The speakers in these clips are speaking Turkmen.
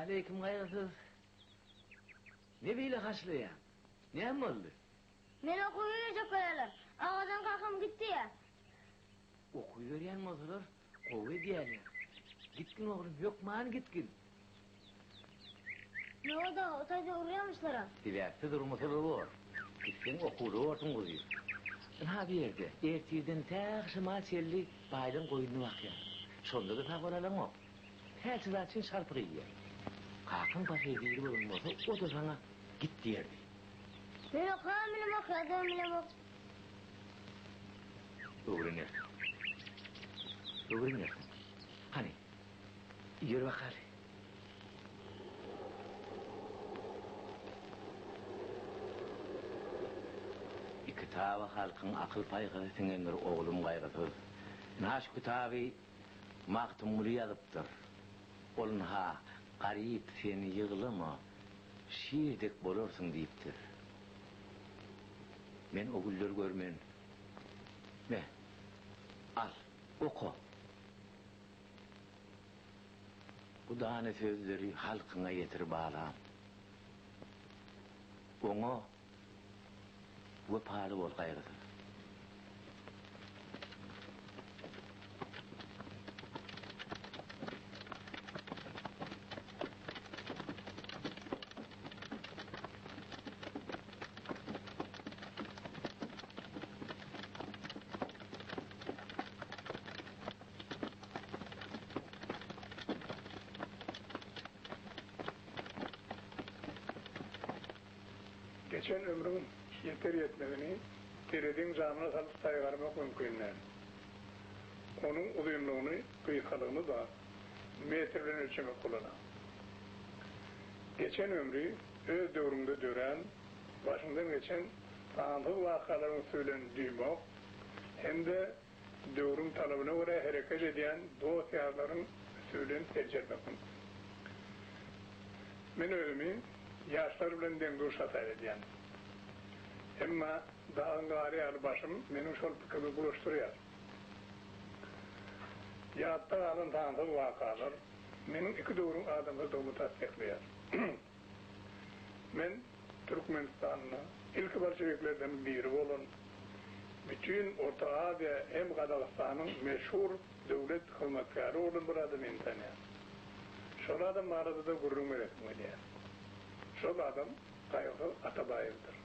Aleýkim Gaýgysyz. Ne beýle haşlaýaň? Näme boldy? Meni okuwa berjek bolýarlar. Agajan kakam git diýýär. Okuw berýän bolsalar, gowy edýärler. Gitgin oglum, hökman gitgin. Nowat aga, o taýda urýarmyşlar-a. Sebäpsiz urmasalar bor. Gitseň okuwly borsuň guzym. Ynha bu ýerde, ertirden tä agşama çenli baýlaň goýnuny bakýar. Şonda-da sag bolalaňok. Hälçe zat üçin şarpyk iýýär. Kakaň pahyr diri bolan bolsa, o-da saňa git diýerdi. Men okabam bilemok, ýazybam bilemok. Öwrenersiň. Öwrenersiň. Hany, ýör bakaly. Kitaba halkyň akyl-paýhasy siňendir, oglum Gaýgysyz. Ynha şu kitaby Magtymguly ýazypdyr. Ol ynha, Garyp sen ýyglama, şir dek bolarsyň diýipdir. Men o gülleri görmen. Me, al, oka. Bu dana sözleri halkyňa ýetir balam. Oňa wepaly bol Gaýgysyz. Geçen ömrüň ýeter-ýetmezini tereziň jamyna salyp saýgarmak mümkin däl. Onuň uzynlygyny, gysgalygyny-da metr bilen ölçemek bolana. Geçen ömri öz döwrüňde dörän, başyňdan geçen sansyz wakalaryň üsti bilen duýmak hem-de döwrüň talabyna görä hereket edýän dost-ýarlaryň üsti bilen seljermek mümkin. Men özümi ýaşlar bilen deň-duş hasap edýän. Emma dagyň gary ýaly başym meniň şol pikirimi bulaşdyrýar. Ýatda galan sansyz wakalar meniň iki döwrüň adamsydygymy tassyklaýar. Men Türkmenistanda ilki bolşewiklerden biri bolan, bütin Orta Aziýa hem Gazagystanyň meşhur döwlet hyzmatkäri bolan bir adamyny tanýan. Şol adam barada-da gürrüň beresim gelýär. Şol adam Gaýgysyz Atabaýewdir.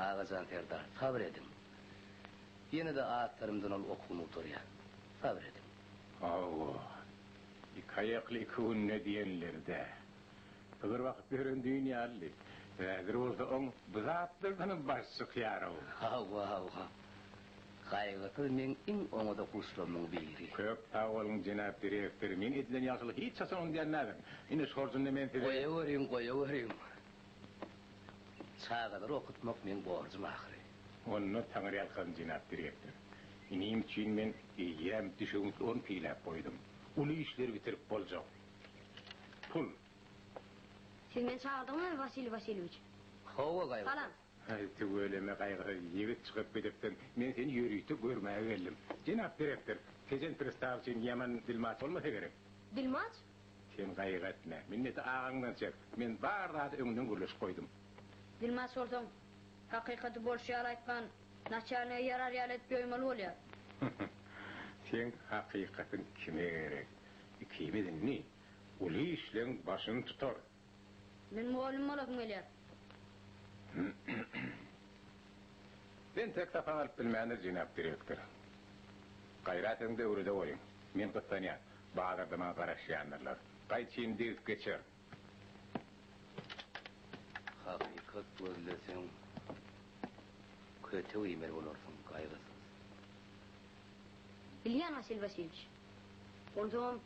Agajan serdar, sabyr ediň. Ýene-de az salymdan ol okuwyny gutarýar. Sabyr ediň. Hawa, iki aýakly iki günde diýenleri-dä. Sygyr bakyp ýören düýn ýalydy. Häzir bolsa oň bu zatlardanam başy çykýar-ow. Hawa, hawa. Gaýgysyz meň iň oňat okuwçylarymyň biri. Köp sag boluň, jenap direktor. Men edilen ýagşylygy hiç haçan unudýan däldim. Ine, şu horjunda men size. Goýaweriň, goýaweriň. Çagalary okatmak meň borjum ahyry. Onda taňryýalkasyn jenap direktor. Inim üçin men eýýäm düşewüntli orun peýläp goýdum. Uly işleri bitirip boljak. Pul. Siz meni çagyrdyňyzmy, Wasiliý Wasilýewiç? Hawa, Gaýgysyz. Salam. Aý, tüweleme, Gaýgysyz, ýigit çykyp gidipsiň. Men seni ýörite görmäge geldim. Jenap direktor, Tejen pristaw üçin ýaman dilmaç bolmasa gerek. Dilmaç? Sen gaýgy etme. Minneti agaňdan çek. Men bar zady öňünden gürleşip goýdum. Dilmaç bolsaň, hakykaty bolşy ýaly aýtman, naçalnige ýarar ýaly edip ýoýmaly bolýar. Seň hakykatyň kime gerek? Ikimiz indi uly işleň başyny tutarys. Men mugallym bolasym gelýär. Entek sapak alyp bilmändir, jenap direktor. Gaýrat ediň-de öwrede goýuň. Men gyssanýan. Bazarda maňa garaşýandyrlar. Gaýçyny degip geçer. Hakykat gözleseň, kötek iýmeli bolarsyň, Gaýgysyz. Bilýän, Wasil Wasilýewiç. Onsoňam,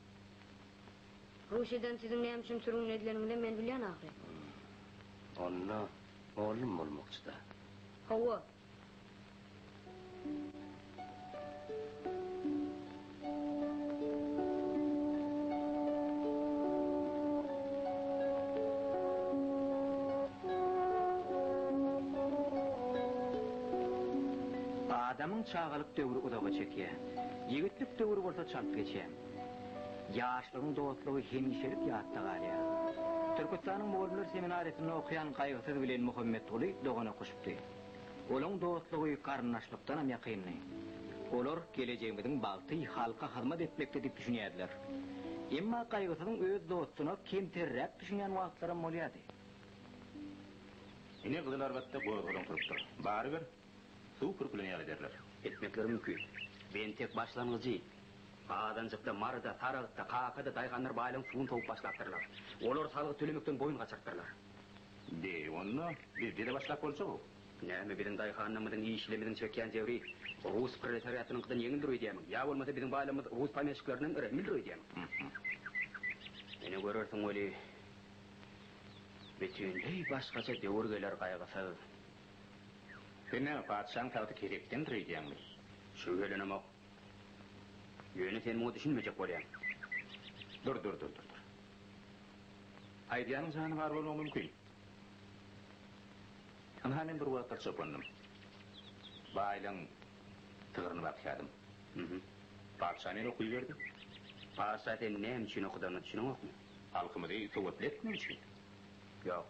Russiýadan siziň näme üçin sürgün edileniňizem men bilýän ahyry. Onda mugallym bolmakçy-da. Hawa. Adamyň çagalyk döwri uzaga çekýär. Ýigitlik döwri bolsa çalt geçýär. Ýaşlygyň dostlugy hemişelik ýatda galýar. Türküstanyň mugallymlar seminariýasynda okaýan Gaýgysyz bilen Muhammetguly dogan okuşypdy. Olaň dostlugy garyndaşlykdanam ýakyndy. Olar gelejegimiziň bagty halka hyzmat etmekde diýip düşünýärdiler. Emma Gaýgysyzyň öz dostuna kemterräk düşünýän wagtlaram bolýardy. Ine Gyzylarbatda gozgalaň turupdyr. Barybir, suw pürkülen ýaly ederler. Etmekleri mümkin. Bu entek başlangyjy. Gazanjykda, Maryda, Saragtda, Kakada daýhanlar baýlaryň suwuny sowup başlapdyrlar. Olar salgyt tölemekden boýun gaçyrypdyrlar. Be, onda bizde-de başlap boljag-ow. Näme, biziň daýhanlarymyzyň, işçilerimiziň çekýän jebri rus proletariatynyňkydan ýeňildir öýdýärmiň? Ýa bolmasa biziň baýlarymyz rus pomeşiklerinden rehimlidir öýdýärmiň? Ine görersiň weli, bütinleý başgaça döwür geler gaýgysyz. Sen näme, patyşaň tagty kesekdendir öýdýäňmi? Şübhelenemok. Ýöne sen muňa düşünmejek bolýaň. Dur, dur, dur, dur, dur. Aýdýanyň jany bar bolmagy mümkin. Ynha men bir wagtlar çopandym. Baýlaň sygryny bakýadym. Patyşa meni okyberdi. Patyşa seni näme üçin okadanyna düşüneňokmy? Halkymyzy sowatly etmek üçin. Ýok.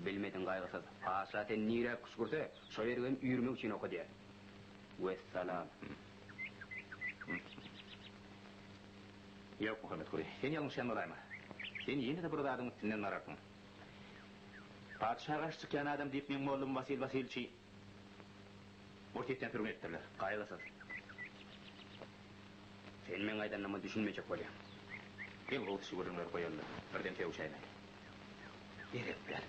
Bilmediň Gaýgysyz. Patyşa seni nirä küşgürse, şo ýerigem üýrmek üçin okadýar. Wessalam. Ýok, Muhammetguly, sen ýalňyşýan bolaýma. Sen ýene-de bir zadyň üstünden bararsyň. Patyşa garşy çykýan adam diýip meň mollum Wasil Wasilçi Orsýetden sürgün etdirler. Gaýgysyz. Sen meň aýdanyma düşünmejek bolýaň. Gel gowusy şu gürrüňleri goýaly-da, birden sögüşäýmäli. Gerek däl.